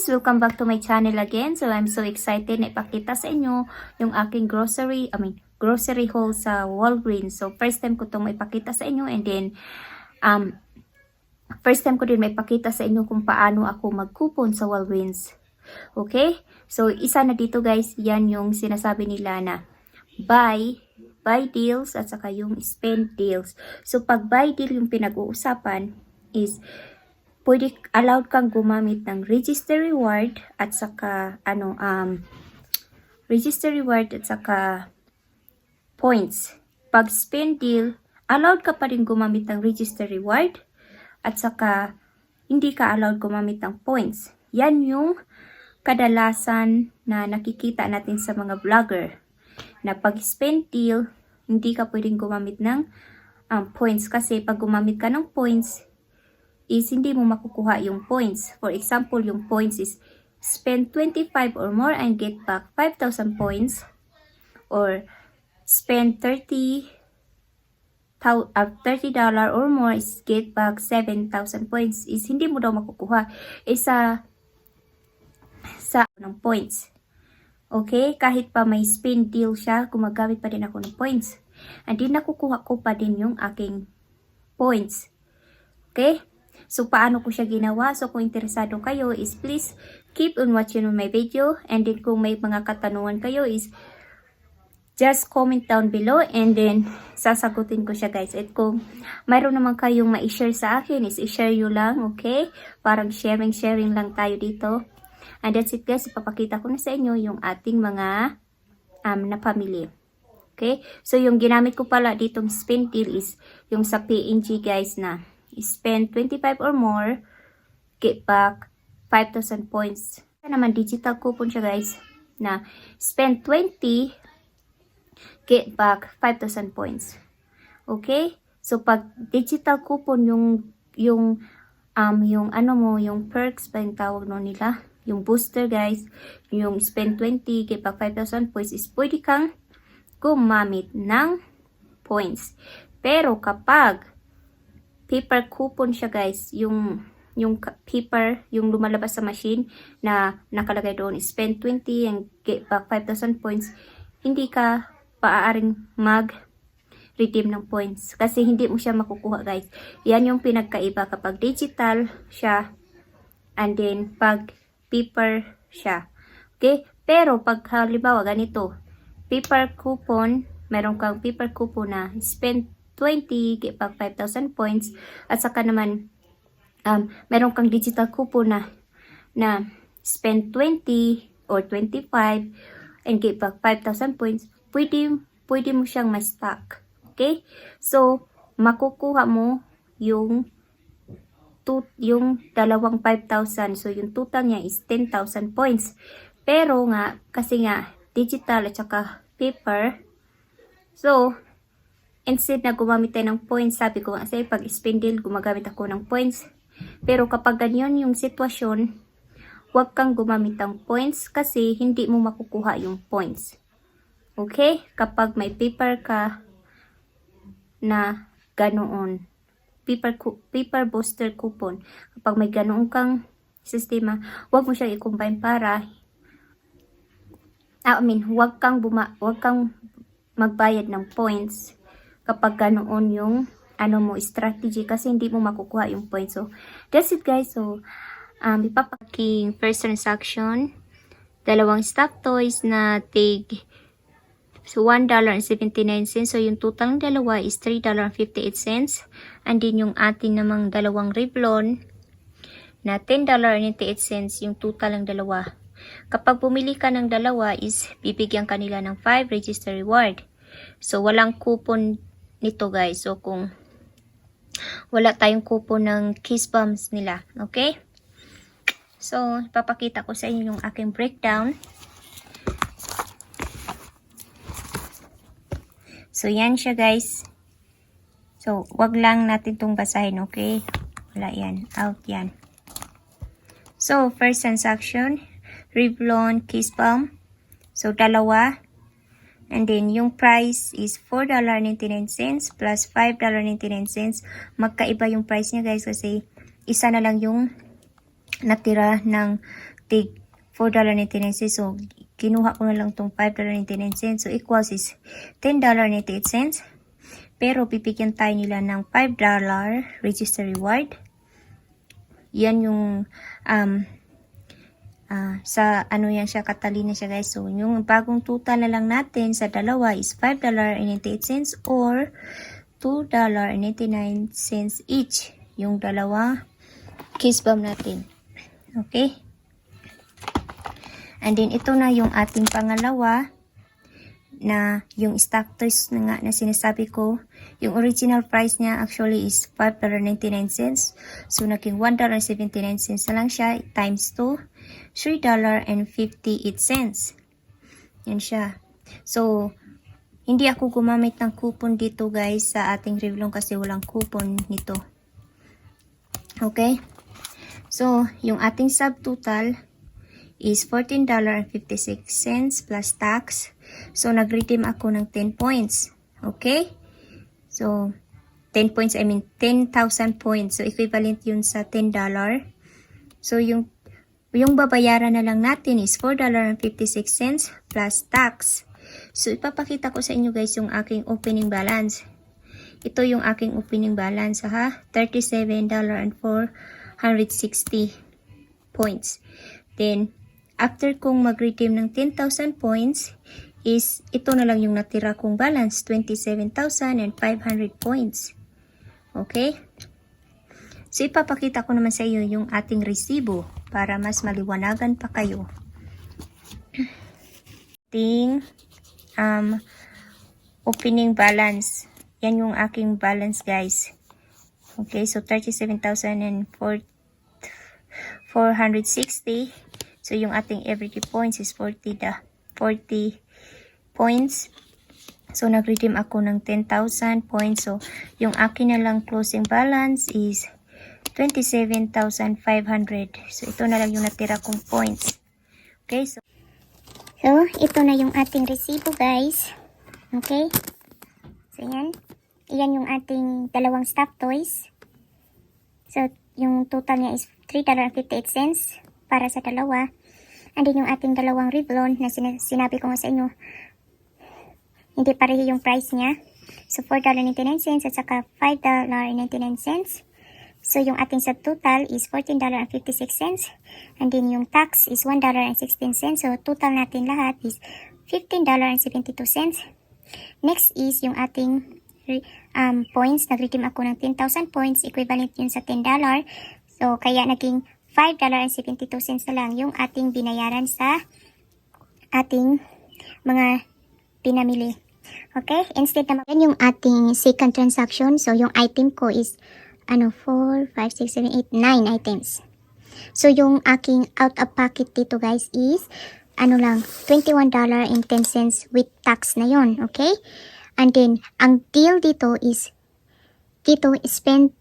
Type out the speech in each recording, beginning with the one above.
guys! Welcome back to my channel again. So I'm so excited na ipakita sa inyo yung aking grocery haul sa Walgreens. So first time ko itong maipakita sa inyo, and then first time ko din maipakita sa inyo kung paano ako mag-coupon sa Walgreens. Okay? So isa na dito guys, yan yung sinasabi nila na buy deals at saka yung spend deals. So pag buy deal yung pinag-uusapan is allowed kang gumamit ng register reward at saka points. Pag spend deal, allowed ka pa rin gumamit ng register reward at saka hindi ka allowed gumamit ng points. Yan yung kadalasan na nakikita natin sa mga vlogger. Na pag spend deal, hindi ka pwedeng gumamit ng points kasi pag gumamit ka ng points, is hindi mo makukuha yung points. For example, yung points is spend 25 or more and get back 5,000 points, or spend $30 or more is get back 7,000 points, is hindi mo daw makukuha isa sa ng points. Okay, kahit pa may spend deal siya, gumagamit pa din ako ng points, and din nakukuha ko pa din yung aking points. Okay. So, paano ko siya ginawa? So, kung interesado kayo is please keep on watching on my video. And then, kung may mga katanungan kayo is just comment down below and then sasagutin ko siya guys. At kung mayroon naman kayong ma-share sa akin is i-share nyo lang, okay? Parang sharing lang tayo dito. And that's it guys. Ipapakita ko na sa inyo yung ating mga napamili. Okay? So, yung ginamit ko pala ditong spend deal is yung sa PNG guys na spend 25 or more, get back 5,000 points. Ito naman, digital coupon siya guys, na spend 20, get back 5,000 points. Okay? So, pag digital coupon, yung perks ba yung tawag no nila? Yung booster guys, yung spend 20, get back 5,000 points is pwede kang gumamit ng points. Pero kapag paper coupon siya guys, yung paper, yung lumalabas sa machine na nakalagay doon, spend 20 and get back 5,000 points, hindi ka paaaring mag-redeem ng points kasi hindi mo siya makukuha guys. Yan yung pinagkaiba kapag digital siya and then pag paper siya. Okay? Pero pag halimbawa ganito, paper coupon, meron kang paper coupon na spend 20, get back 5,000 points. At saka naman, meron kang digital coupon na spend 20 or 25 and get back 5,000 points. Pwede mo siyang ma-stack. Okay? So, makukuha mo yung dalawang 5,000. So, yung total niya is 10,000 points. Pero nga, kasi nga, digital at saka paper. So, instead na gumamit tayo ng points, sabi ko kasi pag spend deal, gumagamit ako ng points. Pero kapag ganyan yung sitwasyon, huwag kang gumamit ng points kasi hindi mo makukuha yung points. Okay? Kapag may paper ka na ganoon, paper booster coupon, kapag may ganoon kang sistema, huwag mo siyang i-combine para huwag kang magbayad ng points kapag ganoon yung strategy kasi hindi mo makukuha yung points. So, that's it guys. So, ipapaking first transaction, dalawang stock toys na tig $1.79. So, yung total ng dalawa is $3.58. And then, yung ating namang dalawang Revlon na $10.98 yung total ng dalawa. Kapag bumili ka ng dalawa is bibigyan kanila ng 5 register reward. So, walang coupon nito guys. So, kung wala tayong coupon ng kiss bumps nila. Okay? So, ipapakita ko sa inyo yung aking breakdown. So, yan siya guys. So, wag lang natin itong basahin. Okay? Wala yan. Out yan. So, first transaction, Revlon kiss bump. So, dalawa. And then, yung price is $4.99 plus $5.99. Magkaiba yung price niya guys kasi isa na lang yung natira ng tig $4.99. So, kinuha ko na lang tong $5.99. So, equals is $10.98. Pero, pipigyan tayo nila ng $5 register reward. Yan yung, sa ano yan siya, katalina siya guys. So, yung bagong total na lang natin sa dalawa is $5.98 or $2.99 each. Yung dalawa kiss bomb natin. Okay? And then, ito na yung ating pangalawa na yung stock toys na nga na sinasabi ko. Yung original price niya actually is $5.99. So, naging $1.79 na lang siya times 2. $3.58. Yan siya. So, hindi ako gumamit ng coupon dito guys sa ating Revlon kasi walang coupon nito. Okay? So, yung ating subtotal is $14.56 plus tax. So, nag-redeem ako ng 10 points. Okay? So, 10 points, I mean 10,000 points. So, equivalent yun sa $10. So, yung babayaran na lang natin is $4.56 plus tax. So, ipapakita ko sa inyo guys yung aking opening balance. Ito yung aking opening balance ha. $37.460 points. Then, after kong mag-redeem ng 10,000 points, is ito na lang yung natira kong balance, 27,500 points. Okay? So, ipapakita ko naman sa iyo yung ating resibo para mas maliwanagan pa kayo. Ating opening balance. Yan yung aking balance, guys. Okay, so 37,460. So, yung ating everyday points is 40 points. So, nag-redeem ako ng 10,000 points. So, yung akin na lang closing balance is 27,500. So, ito na lang yung natira kong points. Okay, so ito na yung ating resibo, guys. Okay? So, yan. Iyan yung ating dalawang stock toys. So, yung total niya is $3.58 para sa dalawa. And then, yung ating dalawang Revlon na sinabi ko nga sa inyo, hindi pareho yung price niya. So, $4.99 at saka $5.99. So, yung ating subtotal is $14.56. And then, yung tax is $1.16. So, total natin lahat is $15.72. Next is yung ating points. Nag-redeem ako ng 10,000 points. Equivalent yun sa $10. So, kaya naging $5.72 na lang yung ating binayaran sa ating mga pinamili. Okay? Instead na yan yung ating second transaction. So, yung item ko is 4, 5, 6, 7, 8, 9 items. So, yung aking out of pocket dito guys is $21.10 with tax na yon. Okay? And then, ang deal dito is spend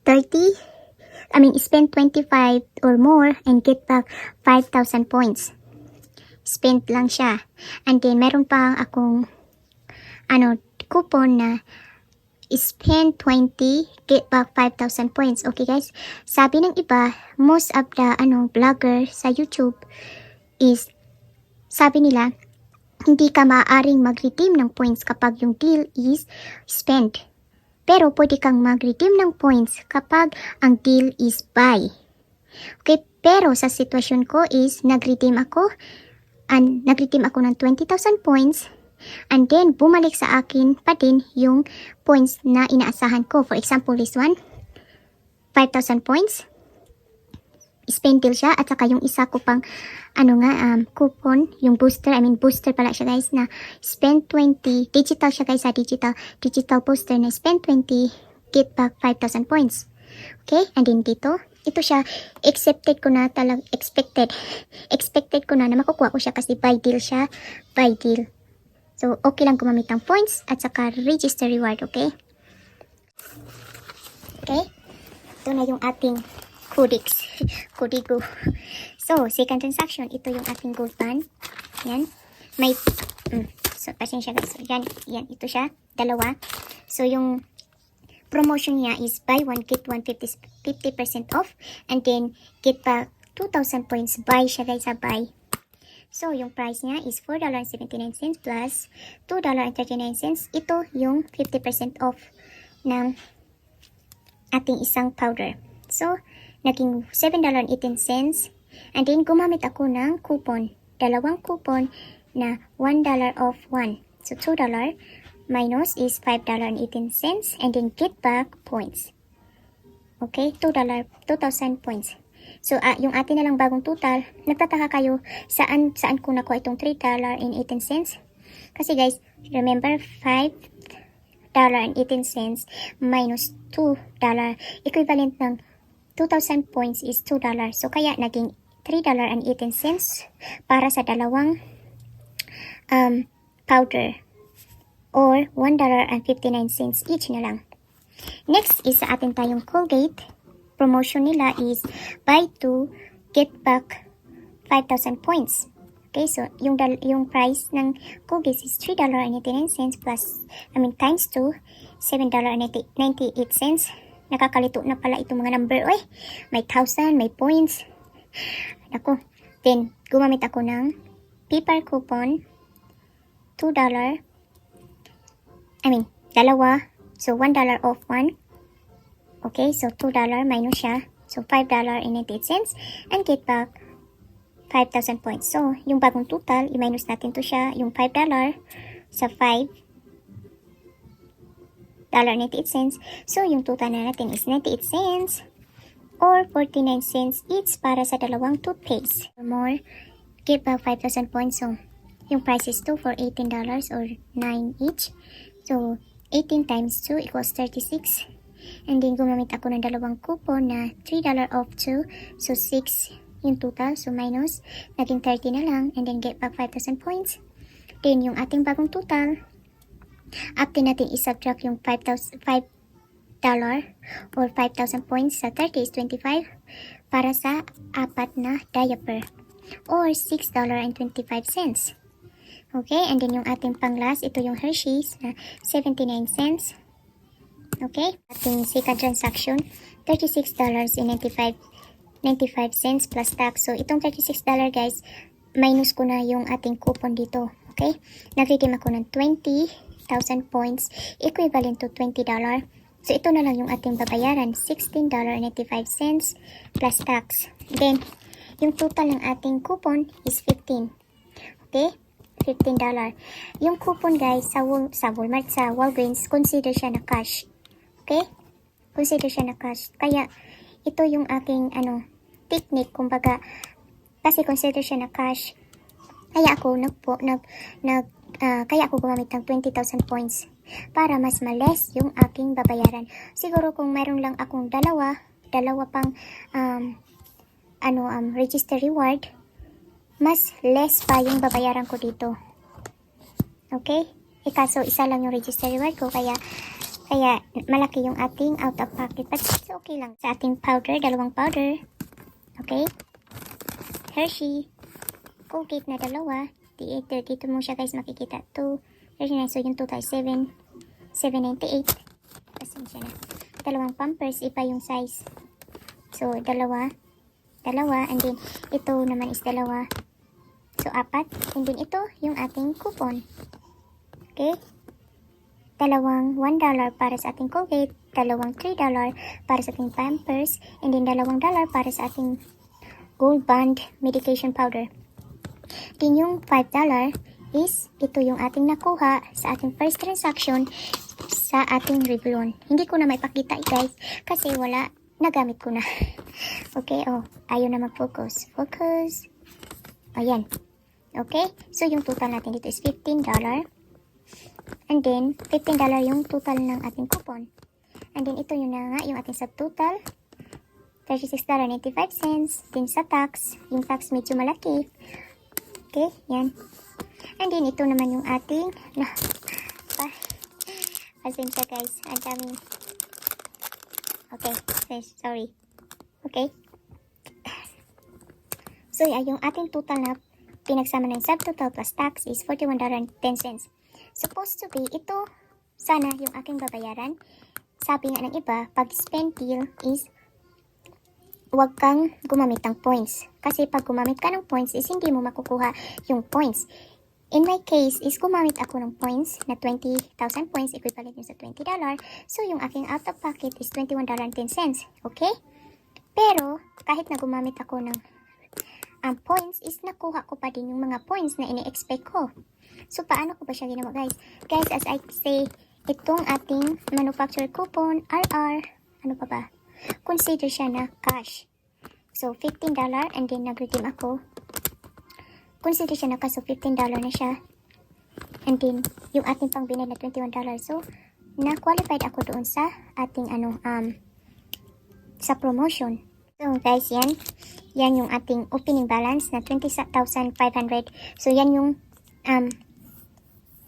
25 or more and get back 5,000 points. Spend lang siya. And then, meron pa akong coupon na spend 20, get back 5,000 points. Okay guys? Sabi ng iba, most of the vlogger sa YouTube is, sabi nila, hindi ka maaaring mag-redeem ng points kapag yung deal is spend. Pero pwede kang mag-redeem ng points kapag ang deal is buy. Okay? Pero sa sitwasyon ko is, nag-redeem ako ng 20,000 points. And then, bumalik sa akin pa din yung points na inaasahan ko. For example, this one, 5,000 points. Spend deal siya. At saka yung isa ko pang, coupon, yung booster. Booster pala siya guys na spend 20. Digital siya guys, digital booster na spend 20, get back 5,000 points. Okay? And then dito, ito siya, expected ko na makukuha ko siya kasi buy deal siya. Buy deal. So, okay lang gumamit ng points at saka register reward, okay? Okay? Ito na yung ating kodigo. So, second transaction, ito yung ating gold band. Yan. May, so, pasensya guys. So, yan, ito siya. Dalawa. So, yung promotion niya is buy one, get one 50% off. And then, get back 2,000 points. Buy siya guys, buy. So, yung price niya is $4.79 plus $2.39. Ito yung 50% off ng ating isang powder. So, naging $7.18. And then, gumamit ako ng coupon. Dalawang coupon na $1 off 1. So, $2 minus is $5.18. And then, get back points. Okay, $2, 2,000 points. So, yung atin na lang bagong total, nagtataka kayo saan ko nakuha itong $3.18. Kasi guys, remember, $5.18 minus $2, equivalent ng 2,000 points is $2. So, kaya naging $3.18 para sa dalawang powder or $1.59 each na lang. Next is sa atin tayong Colgate. Promotion nila is buy 2, get back 5,000 points. Okay, so yung price ng Colgate is $3.89 plus, times 2, $7.98. Nakakalito na pala itong mga number. Oy, may 1,000, may points. Ako. Then, gumamit ako ng paper coupon, $2. Dalawa. So, $1 off 1. Okay, so $2 minus siya. So, $5.98. And get back 5,000 points. So, yung bagong total, i-minus natin to siya. Yung $5 sa $5.98. So, yung total na natin is 98 cents or 49 cents each para sa dalawang toothpaste. For more, get back 5,000 points. So, yung price is 2 for $18 or 9 each. So, 18 times 2 equals 36. And then, gumamit ako ng dalawang coupon na $3 off 2. So, 6 yung total. So, minus. Naging 30 na lang. And then, get back 5,000 points. Then, yung ating bagong total, after natin isubtract yung $5 or 5,000 points sa 30 is 25 para sa 4 na diaper or $6.25. Okay, and then yung ating pang-last, ito yung Hershey's na 79 cents. Okay, ating second transaction, $36.95 plus tax. So, itong $36 guys, minus ko na yung ating coupon dito. Okay, nag-redeem ako ng 20,000 points, equivalent to $20. So, ito na lang yung ating babayaran, $16.95 plus tax. Then, yung total ng ating coupon is 15. Okay? $15. Yung coupon guys, sa Walmart, sa Walgreens, consider siya na cash. Okay? Consider siya na cash. Kaya, ito yung aking, technique, kumbaga, kasi consider siya na cash. Kaya ako, kaya ako gumamit ng 20,000 points para mas ma-less yung aking babayaran. Siguro kung mayroon lang akong dalawa pang register reward, mas less pa yung babayaran ko dito. Okay? Kaso isa lang yung register reward ko, kaya malaki yung ating out of pocket. But it's okay lang. Sa ating powder, dalawang powder. Okay? Hershey. Colgate na dalawa. Dito mo siya guys makikita. 239. So yung total 798. Pasensya na. Dalawang Pampers. Iba yung size. So dalawa. And then ito naman is dalawa. So 4. And then ito yung ating coupon. Okay? Dalawang $1 para sa ating Colgate. Dalawang $3 para sa ating Pampers. And then dalawang $1 para sa ating Gold Bond medication powder. Din yung $5 is ito yung ating nakuha sa ating first transaction sa ating Revlon. Hindi ko na maipakita guys kasi wala, nagamit ko na. Okay, ayaw na mag-focus. Focus. Ayan. Okay, so yung total natin dito is $15. And then, $15 yung total ng ating coupon. And then, ito yun na nga, yung ating subtotal. $36.95. Then sa tax, yung tax medyo malaki. Okay, yan. And then, ito naman yung ating, pasensya guys, ang daming, okay, sorry. Okay. So, yung ating total na pinagsama ng subtotal plus tax is $41.10. Supposed to be, ito, sana yung aking babayaran. Sabi nga ng iba, pag spend deal is wag kang gumamit ng points. Kasi pag gumamit ka ng points is hindi mo makukuha yung points. In my case is gumamit ako ng points na 20,000 points, equivalent yun sa $20. So, yung aking out of pocket is $21.10. Okay? Pero, kahit na gumamit ako ng points, is nakuha ko pa din yung mga points na ini-expect ko. So, paano ko ba siya ginawa, guys? Guys, as I say, itong ating manufacturer coupon, RR, ano pa ba? Consider siya na cash. So, $15 and then nag-redeem ako. Consider siya na cash, so $15 na siya. And then, yung ating pang binay na $21. So, na-qualified ako doon sa ating sa promotion. So, guys, yan. Yan yung ating opening balance na 20,500. So, yan yung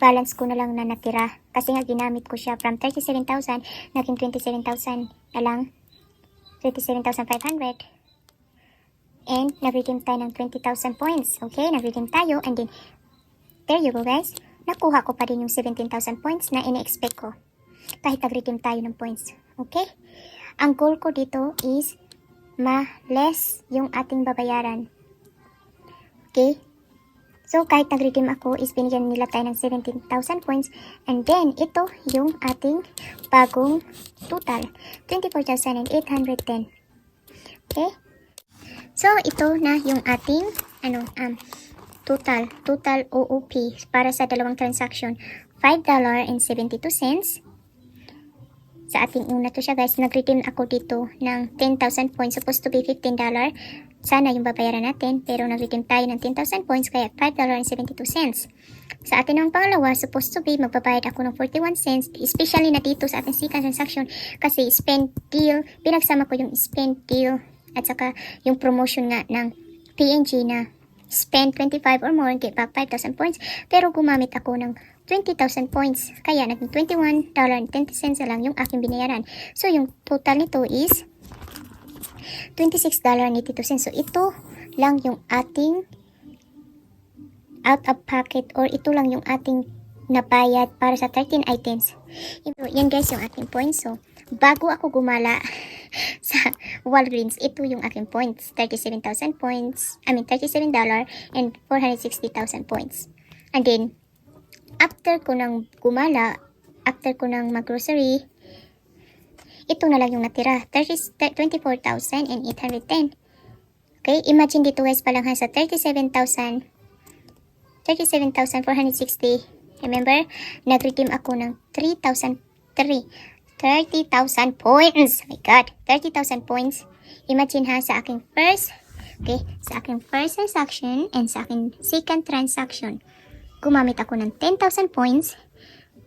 balance ko na lang na natira. Kasi nga, ginamit ko siya from 37,000, naging 27,000 na lang. 27,500. And, nag-redeem tayo ng 20,000 points. Okay, nag-redeem tayo. And then, there you go, guys. Nakuha ko pa din yung 17,000 points na ini-expect ko. Kahit nag-redeem tayo ng points. Okay? Ang goal ko dito is ma-less yung ating babayaran. Okay? So, kahit nag-redeem ako, is binigyan nila tayo ng 17,000 points. And then, ito yung ating bagong total. 24,810. Okay? So, ito na yung ating total OOP para sa dalawang transaction. $5.72. Sa ating una to siya, guys. Nag-redeem ako dito ng 10,000 points. Supposed to be $15. Sana yung babayaran natin. Pero nag-redeem tayo ng 10,000 points kaya $5.72. Sa atin ng pangalawa, supposed to be magbabayad ako ng 41 cents. Especially na dito sa ating second transaction. Kasi spend deal. Pinagsama ko yung spend deal. At saka yung promotion nga ng PNG na spend 25 or more, get back 5,000 points. Pero gumamit ako ng 20,000 points. Kaya naging $21.10 na lang yung aking binayaran. So yung total nito is $26.82. So ito lang yung ating out of pocket or ito lang yung ating nabayad para sa 13 items. Yan guys yung ating points. So bago ako gumala sa Walgreens, ito yung aking points. 37,000 points. $37 and 460,000 points. And then, after ko nang gumala, after ko nang mag-grocery, ito na lang yung natira. 24,810. Okay, imagine dito guys palang sa 37,460. Remember, nag-redeem ako ng 30,000 points. Oh my God, 30,000 points. Imagine sa aking first, okay, sa aking first transaction and sa aking second transaction, gumamit ako ng 10,000 points,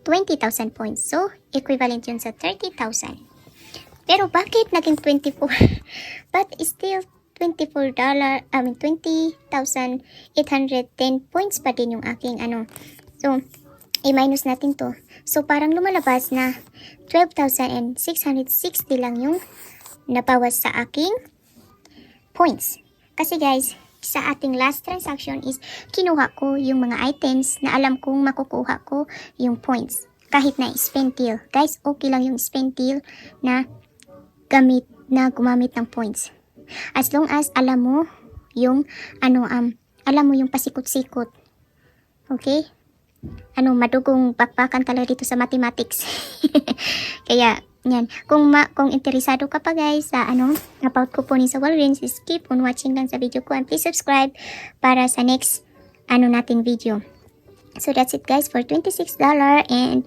20,000 points. So, equivalent yun sa 30,000. Pero bakit naging 24? But still, $20,810 points pa din yung aking So, i-minus natin to. So, parang lumalabas na 12,660 lang yung nabawas sa aking points. Kasi guys, sa ating last transaction is kinuha ko yung mga items na alam kong makukuha ko yung points. Kahit na spend deal. Guys, okay lang yung spend deal na gumamit ng points. As long as alam mo yung alam mo yung pasikot-sikot. Okay? Madugong bakbakan talaga dito sa mathematics. Kaya, yan. Kung interesado ka pa guys sa about couponing sa Walgreens, is keep on watching lang sa video ko and please subscribe para sa next nating video. So that's it guys for $26.82.